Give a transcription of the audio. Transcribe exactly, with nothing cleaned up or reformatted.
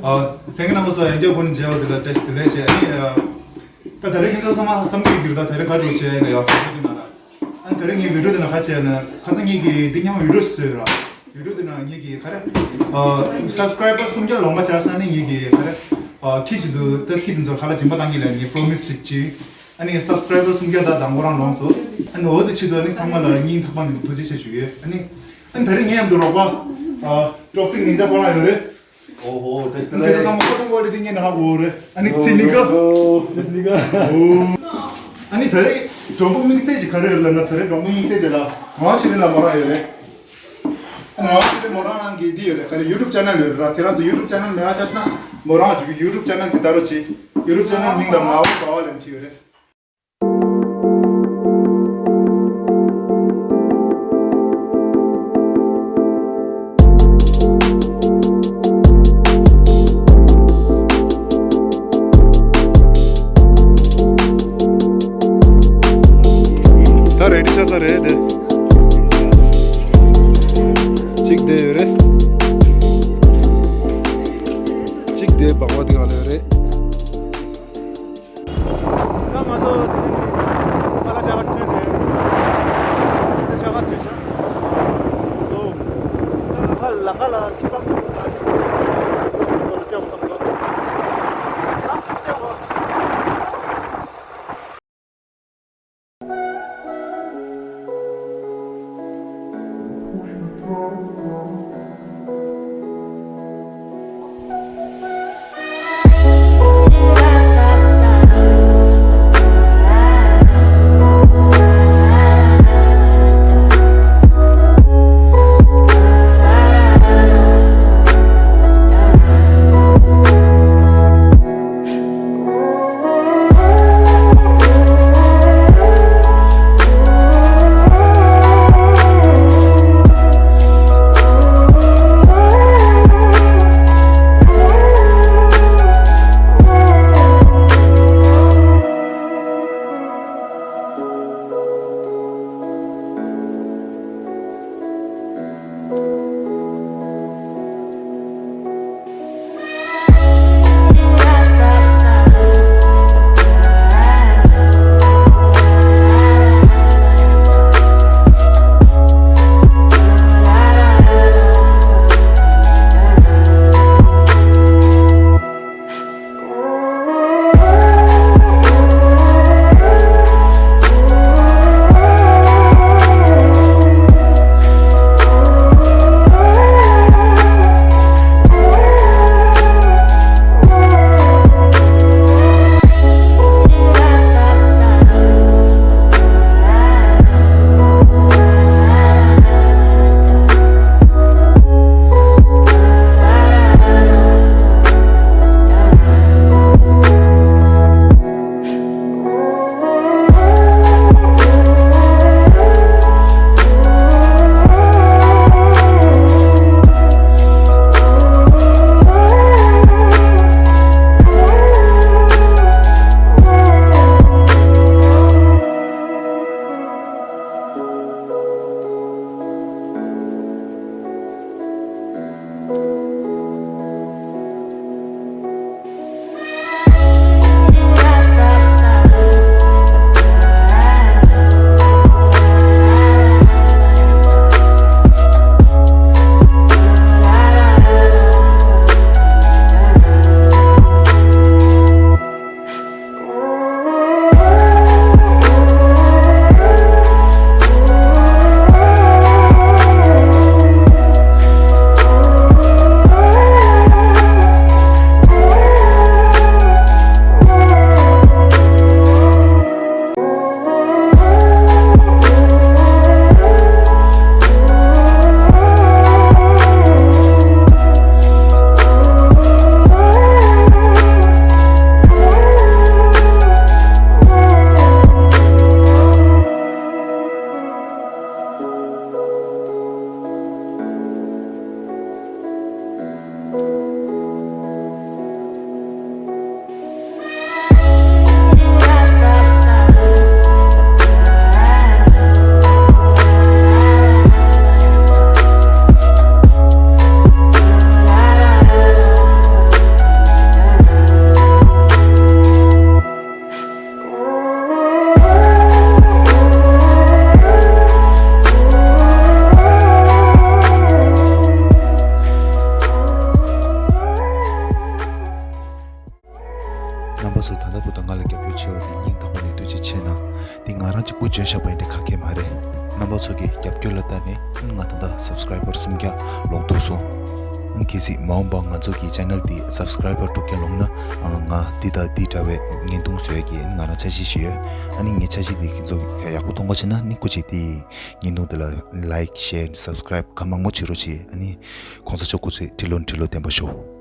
ཨ། ལྷན་རྒྱས་རྣམ་པ་ཚོ་ཡང་བསྐྱར་སྒོ་ནས་མཇལ་བ་དེ་ལ་བཀྲ་ཤིས་བདེ་ལེགས་བྱས། ཨ་ནི། ཨ། ད་ད་རེས་ཁྱེད་ཚོ་ཚང་མ་བསམ་གྱི་ཡོད་ཀྱི་རེད། ད་ད་རེས་ག་འགྲོ་བྱས་ཡིན་ན་ཡང་བི་ཌིའོ་འདི་ནང་ལ། ཨ་ནི་ད་རེས་ངའི་བི་ཌིའོ་འདི་ནང་ག་བྱས་ན་ཁ་སང་ངེད་ཀྱིས་འདི་སྔོན་མ་བི་ཌིའོ་ཞིག་བཟོས་ཡོད་ར། བི་ཌིའོ་འདི་ནང་ངེད་ཀྱིས་ག་རེ། ཨ། སབ་སི་ཀ་རའི་བར་སུམ་བརྒྱ་ལོངས་པ་ཆགས་ཤག་ནི་ངེད་ཀྱིས་ག་རེ། ཨ། ཁྱི་བྱེད་དུ་ད་ཁྱི་དེ་ཚོར་ཁ་ལག་སྦྱིན་པ་བཏང་གི་ལབ་ངས་པོ་རོ་མི་སི་ཞིག་བྱས། ཨ་ནི་སབ་སི་ཀ་རའི་བར་སུམ་བརྒྱ་ད་དང་པོ་རང་ལོངས་སོང་། ཨ་ནི་འོ་དེ་ཆེད་དུ་ཨ་ནི་ཚང་མ་ལ་སྙིང་ཐག་པ་ནས་ཐུགས་རྗེ་ཆེ་ཞུ་ཡོད། ཨ་ནི། ཨ་ནི་ད་རེས་ངའི་མཉམ་དུ་རོགས་པ། ཨ། ཊོག་སིག་ནིན་ཇ་ཕོ་ལགས་ཡོད་རེད། ཨོ་ཧོ། བཀྲ་ཤིས་བདེ་ལེགས། ཚང་མ་ཁོ་ཐང་གོ་ལི་དེ་ངས་ནག་འོ་རེད། ཨ་ནི་ཚི་ནི་ཀ་ཚི་ནི་ཀ་ཨོ། ཨ་ནི་ད་རེས་མགྲོན་པོ་དམིགས་བསལ་གྱི་ག་རེ་ཡོད་ལབ་ན། ད་རེས་མགྲོན་པོ་དམིགས་བསལ་དེ་ལ་ངག་དབང་ཆོས་སྒྲོན་ལགས་མོ་རང་ཡོད་རེད། ཨ་ནི་ངག་དབང་ཆོས་སྒྲོན་མོ་རང་རང་གི་འདི་ཡོད་རེད། ག་རེ་ཡུ་ཊུབ་ཅེ་ནལ་ཡོད་རེད་ར། ཁྱེད་རང་ཚོ་ཡུ་ཊུབ་ཅེ་ནལ་མེད་པ་ཆགས་ན་མོ་རང་གི་ཡུ་ཊུབ་ཅེ་ནལ་དེ་ལྟ་རོགས་གྱིས། ཡུ་ཊུབ་ཅེ་ནལ་མིང་ལ་ངག་དབང་ཟླ་བ་ལབ་བྲིས་ཡོད་རེད། ད་རེ་ཌི་ཆགས་ཚར་རེད་དེ། གཅིག་དེ་ཡོད་རེད། གཅིག་དེ་སྦག་སྦག་དེ་ག་ལ་ཡོད་རེད། ད་ང་ཚོ་དེ་ནས་ཁ་ལག་འདྲ་བ་ཐོན་ནས་ཆུ་དེ་ཆ་ག་ཟེར་ཤག་སོ། ད་ང་ལ་ཁ་ལ་ཁྱི་པང་གི་ཁ་ལ་ཁྱི་པང་གི་ཁ་ལ་སྤྲད་དགོས་བསམ་སོང་། ཁྱེད་རང་ཚོ་བལྟས་གོ། ནས་ང་ད་ལྟ་སབ་སི་ཀ་རའི་བར་སུམ་བརྒྱ་ལོངས་ཐུབ་སོང་། གལ་སྲིད་མ་འོངས་པ་ང་ཚོ་གི་ཆེ་ནལ་འདི་སབ་སི་ཀ་རའི་བར་དྲུག་བརྒྱ་ལོངས་ན་ང་འདི་དང་འདི་འདྲ་བའི་བརྙན་ཐུང་བཟོ་ཡ་གི་ང་རང་འཆར་གཞི་ཞིག་ཡོད། ཨ་ནི་ངའི་འཆར་གཞི་འདི་ཁྱེད་ཚོ་ཡག་པོ་མཐོང་ག་བྱེད་ན་ནི་སྐུ་མཁྱེན་འདི་བརྙན་ཐུང་འདི་ལ་ལའིཀ་ཤེར་སབ་སི་ཀ་རའི་བར་གང་མང་མང་བྱེད་རོགས་བྱེད། ཨ་ནི་གོང་ས་མཆོག་སྐུ་ཚེ་ཁྲི་ལོ་ཁྲི་ལོ་བརྟན་པར་ཤོག།